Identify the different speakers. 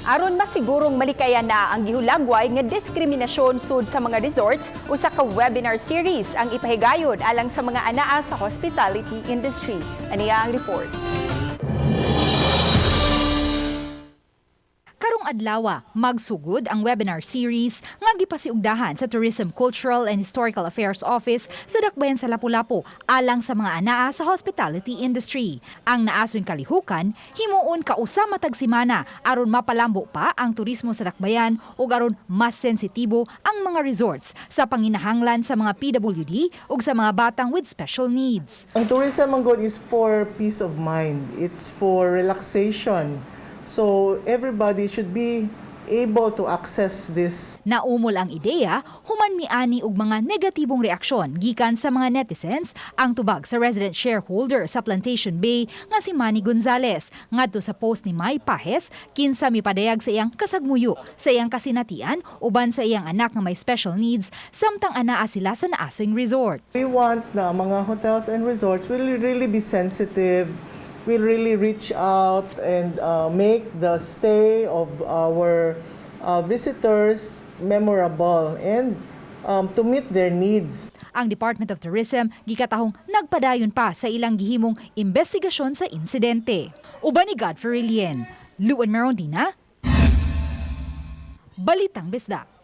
Speaker 1: Aron masigurong malikayan na ang gihulagway nga diskriminasyon sud sa mga resorts, usa ka webinar series ang ipahigayon alang sa mga anaa sa hospitality industry. Aniya ang report.
Speaker 2: Karong adlawa, magsugod ang webinar series nga gipasiugdahan sa Tourism, Cultural and Historical Affairs Office sa Dakbayan sa Lapu-Lapu alang sa mga anaa sa hospitality industry. Ang naason kalihukan, himuon kausa matag semana aron mapalambo pa ang turismo sa Dakbayan ug aron mas sensitibo ang mga resorts sa panginahanglan sa mga PWD ug sa mga batang with special needs.
Speaker 3: Ang tourism man gud is for peace of mind. It's for relaxation. So everybody should be able to access this.
Speaker 2: Naumol ang ideya, human miani og mga negatibong reaksyon gikan sa mga netizens ang tubag sa resident shareholder sa Plantation Bay nga si Manny Gonzales ngadto sa post ni May Pahes, kinsa mipadayag sa iyang kasagmuyo sa iyang kasinatian uban sa iyang anak nga may special needs samtang anaa sila sa naasoing resort.
Speaker 3: We want na mga hotels and resorts will really be sensitive, will really reach out and make the stay of our visitors memorable and to meet their needs.
Speaker 2: Ang Department of Tourism gikatahong nagpadayon pa sa ilang gihimong investigasyon sa insidente. Uban ni Godfrey Lien, Luan Merondina, Balitang Bisdak.